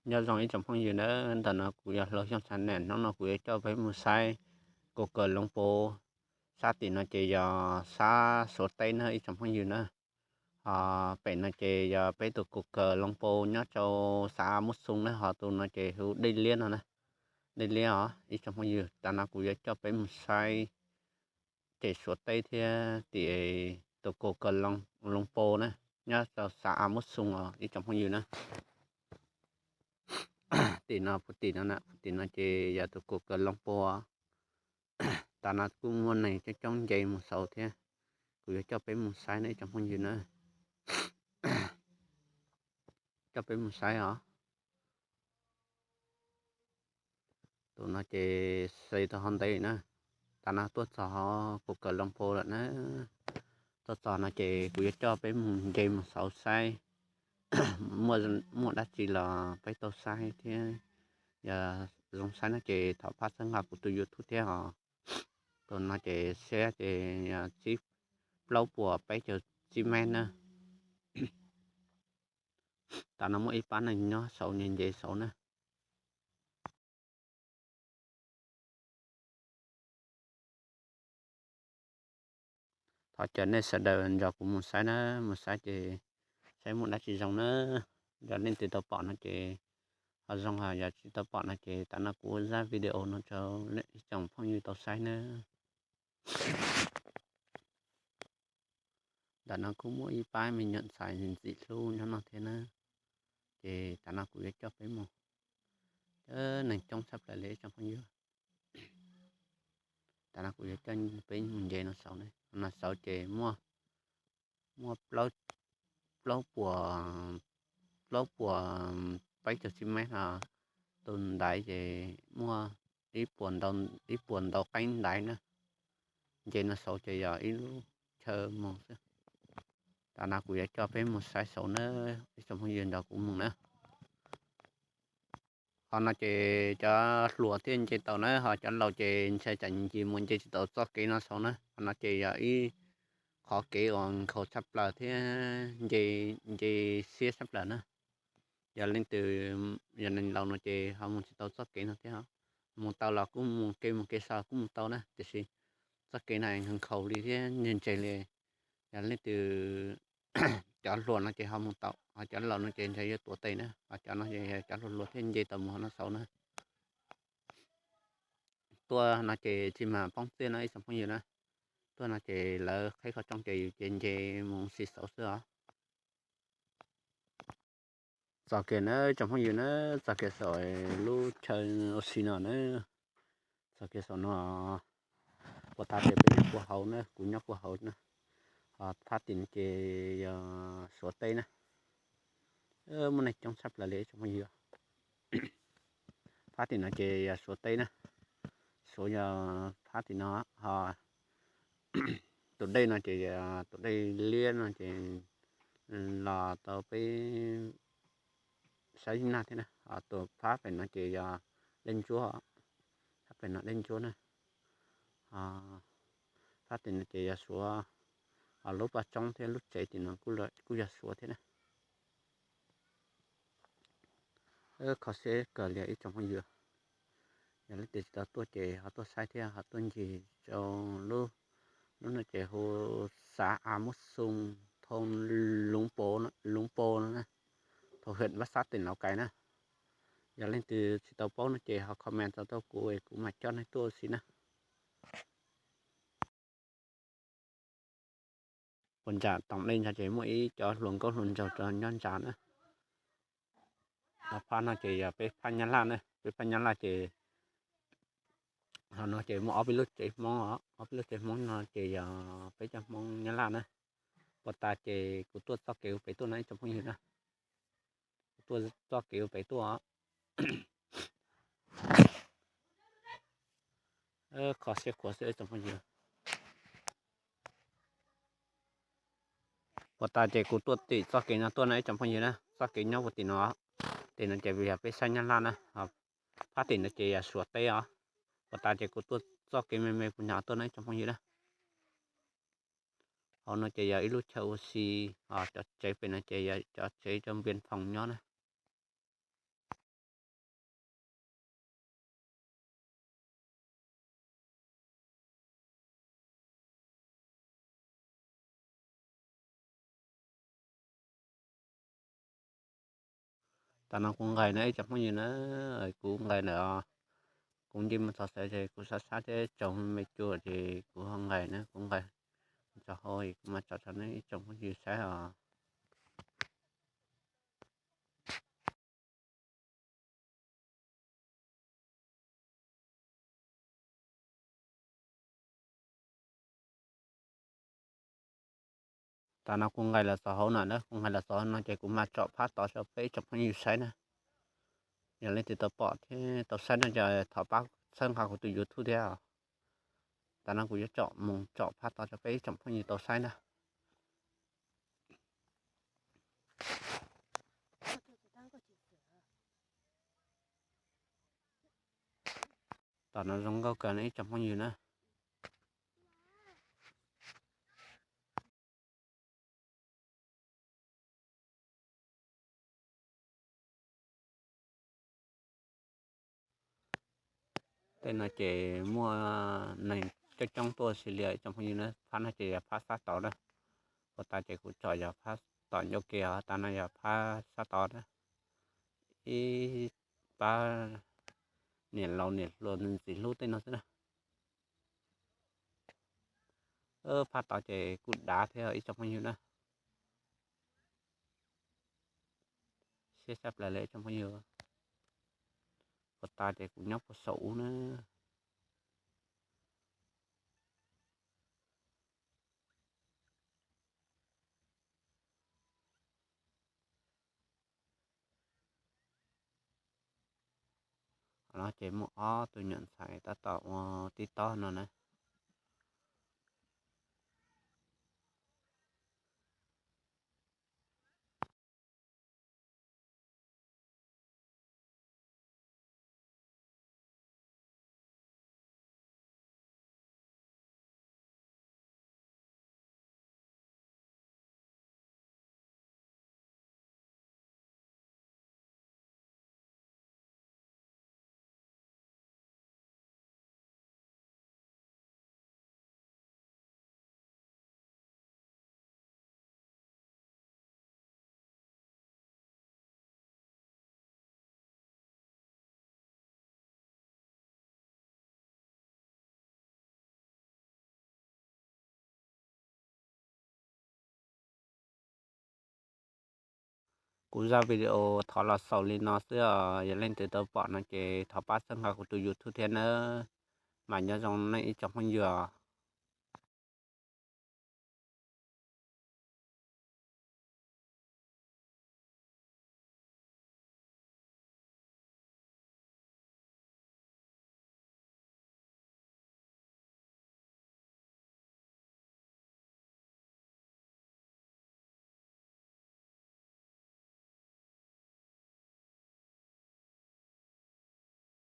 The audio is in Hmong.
Nyob zoo ib tsoom phooj ywg na, ntawm no kuv yog Hluas Xyooj Tshaj Neem. Hnub no kuv yuav coj peb mus saib kaus kawm Loos Pos. Sab tim no ces yog sab Suav teb na ib tsoom phooj ywg na. Ho pem no ces yog peb tus kaus kawm Loos Pos nyob rau xav Muj Xoo na, ho tus no ces hu Dej Liab no na. Dej Liab os ib tsoom phooj ywg. Tav no kuv yuav coj peb mus saib cem Suav teb thiab tim tus kaus kawm Loos Pos na, nyob rau xav Muj Xoo os ib tsoom phooj ywg na. Tim no, puag tim no, puag tim no ces yog tus kaus kawm Loos Pos. Tav no kuj muaj neeg coob coob nce mus saud thiab. Kuv yuav coj peb mus saib na ib tsoom phooj ywg na. Coj peb mus saib os. Tus no ces xes tau ho ntev na. Tav no tuaj txog ho kaus kawm Loos Pos lawm na. Tuaj txog no ces kuv yuav coj peb mus nce mus saud saib muaj dab tsi los peb tau saib thiab. Yog zoo saib no ces thov pab txhawb nqa kuv tus YouTube thiab os. Tus no ces siab ces yog tsib, plaub puas peb caug tsib mev na. Tav no muaj ib pab neeg nyob saud nce nce saud na. Thov caw nej sawv daws nrog kuv mus saib na, mus saib ces saib muaj dab tsi zoo na. Yog leej twg tau pom no ces ho zoo, ho yog tsis tau pom no ces tav no kuv zaj video no rau ib tsoom phooj ywg tau saib na. Ntawm no kuj muaj ib pab me nyuam ntxhais ntxim hlub nyob no thiab na. Ces tav no kuv yuav coj peb mus, neeg coob tshaj plaws li ib tsoom phooj ywg. Tav no kuv yuav coj peb mus nce no saud ne, no saud ces muaj, muaj plaub puas, plaub puas peb caug tsib mev no. Tus ntaiv ces muaj ib puas ntau qeeb ntaiv na. Nce no saud ces yog ib lub chaw moog xwb. Tav no kuv yuav coj peb mus saib saud na, ib tsoom phooj ywg nrog kuv mus na. Ho no ces cov hluas thiaj nce tau na, ho cov laus ces ntshai tsam ncig mus nce tsis tau txoj kev no saud na. Ho no ces yog ib qhov kev uas nkhaus tshaj plaws thiab nce, nce siab tshaj plaws na. Yog leej twg, yog neeg laus no ces ho mus tsis tau txoj kev no thiab. Mus tau los kuj mus kev mus kev so kuj mus tau na, tiam sis txoj kev no nkhaus li thiab ntseg ntseg li. Yog leej twg, cov hluas no ces ho mus tau, ho cov laus no ces ntshe yuav tuav tes na, ho cov no ces cov hluas hluas thiaj nce tau mus no saud na. Tuaj no ces tsis mag poob txiaj no ib tsoom phooj ywg na. Tuaj no ces lawv qheb qhov rooj ces yus ces nce mus si saud xwb os. Txoj kev na tsoom phooj ywg na, txoj kev saum lub chaw ua si no na. Txoj kev saum no, puag ta ces peb nyob puag hauv na, kuv nyob puag hauv na. Ho phab tim no ces yog Suav teb na. Muaj neeg coob tshaj plaws li tsoom phooj ywg. Phab tim no ces yog Suav teb na. Suav yog phab tim no, ho tus dej no ces yog tus dej liab no ces los tau peb sab Nyab Laj thiab na. Ho tus phab pem no ces yog dej ntsuab, phab pem no dej ntsuab na. Phab tim no ces yog Suav, ho lub paj roob thiab lub tsev tim no kuj yog Suav thiab na. Kho siab kawg li ib tsoom phooj ywg. Yog leej twg tsis tau tuaj ces ho tuaj saib thiab ho tuaj ncig rau lub, lub no ces hu xav A Muab Xoo, thoo Loob Pos, Loob Pos no na, thoo huyện Bát Sát tỉnh Lào Cai na. Yog leej twg tsis tau paub no ces ho comment tau rau kuv es kuv mam coj nej tuaj ua si na. Puag nram toom dej ntsa ces muaj ib cov hluas nkauj hluas nraug rau nyob ntsa na. Phab no ces yog peb phab Nyab Laj na, peb phab Nyab Laj ces ho no ces muaj ob peb lub tsev Hmoob os, ob peb lub tsev Hmoob no ces yog peb cov Hmoob Nyab Laj na. Puag ta ces kuv tuaj txoj kev ua pem tuaj no ib tsoom phooj ywg na. Kuv tuaj txoj kev ua pem tuaj os. Kho siab khuav xwb ib tsoom phooj ywg. Puag ta ces kuv tuaj tim txoj kev no tuaj na ib tsoom phooj ywg na, txoj kev nyob puag tim no. Tim no ces yog peb sab Nyab Laj na, phab tim no ces yog Suav teb os. Puag ta ces kuv tuaj txoj kev me me puag nram tuaj na ib tsoom phooj ywg na. Hauv no ces yog ib lub chaw ua si, cov tsev pem no ces yog cov tsev rau npias foom nyob na. Tam no kuv nqaim na ib tsoom phooj ywg na, kuv nqaim ntawm, kuv nce mus txog saud ces kuv sab sab thiab tsaus me cua ces kuv ho nqaim na, kuv nqaim tso hauv kuv mam tso rau nej ib tsoom phooj ywg saib os. Tam no kuv nqaim los txog hauv no na, kuv nqaim los txog no ces kuv mam tsom phab tod rau peb ib tsoom phooj ywg saib na. Yog leej twg tau pom thiab tau saib no ces thov pab txhawb nqa kuv tus YouTube thiab. Tam no kuv yuav tsom mus tsom phab tod rau peb ib tsoom phooj ywg tau saib na. Tom no zoo nkauj kawg ib tsoom phooj ywg na. Tej no ces muaj neeg coob coob tuaj xws li ib tsoom phooj ywg na, phab no ces yog phab sab tod na. Puag ta ces kuv tsom yog phab tom ncauj ke os, tas no yog phab sab tod na. Ib pab niam laus niam hluas ntxim hlub tej no xwb na. Phab tod ces kuj dav thiab ib tsoom phooj ywg na. Siab tshaj plaws li ib tsoom phooj ywg. Puag ta ces kuv nyob puag saum ub na. Ces muaj ob tug nyuam ntxhais tab tom ua tib tob no na. Kuv zaj video thov los xaus li no xwb os, yog leej twg tau pom no ces thov pab txhawb nqa kuv tus YouTube thiab nawb. Mas nyob zoo nej ib tsoom phooj ywg.